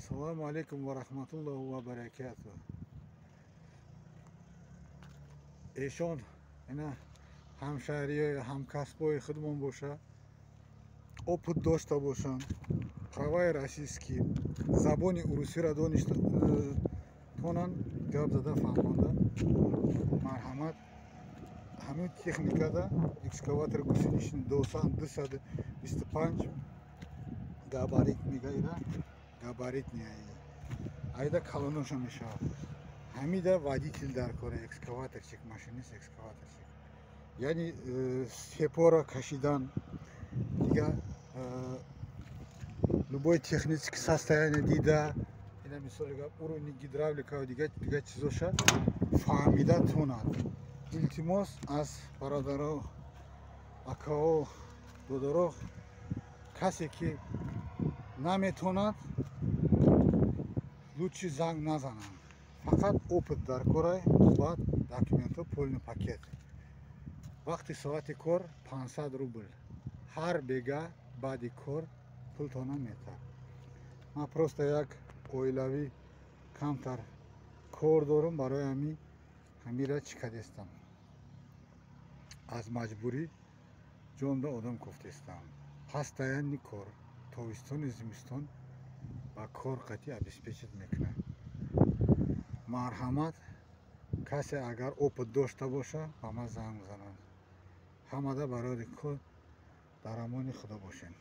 Ассалому алайкум ва раҳматуллоҳи ва баракатуҳ. Эшон ина ҳамшаҳриёи ҳамкасбои худмон боша, опыт дошта бошанд, праваи российский, забони урусиро доништа тонанд, гап зада фаҳмонда. Марҳамат, ҳамин техникада экскаватор гусеничный досан 225 габарит мега, ира габарит не, айда калоноша мешавад. Ҳамида водитель дар кора, экскаваторчик, машинист экскаваторчик, яъне сепора кашидан, дига любой технический состояние дида, ина мисоли гап, уровни гидравлика ва дига чизоша фаҳмида тонад. Илтимос аз бародаро, акао, додаро, касе ки наметонад, лучше занг назананд. Фақат опыт дар корай, баъд документҳо, полный пакет. Вақти соати кор 500 рубл, ҳар бега баъди кор пултона метар. Ман просто як оилавӣ камтар кор дорам, барои ҳамин ҳамира чӣ кардестам, аз маҷбурӣ ҷонда одам кофтестам. Постоянный кор, тобистону зимистон ба кор қатъи обеспечить мекунад. Марҳамат, касе агар опыт дошта боша, ба ман занг занад. Ҳамада барори кор, дар амони Худо бошед.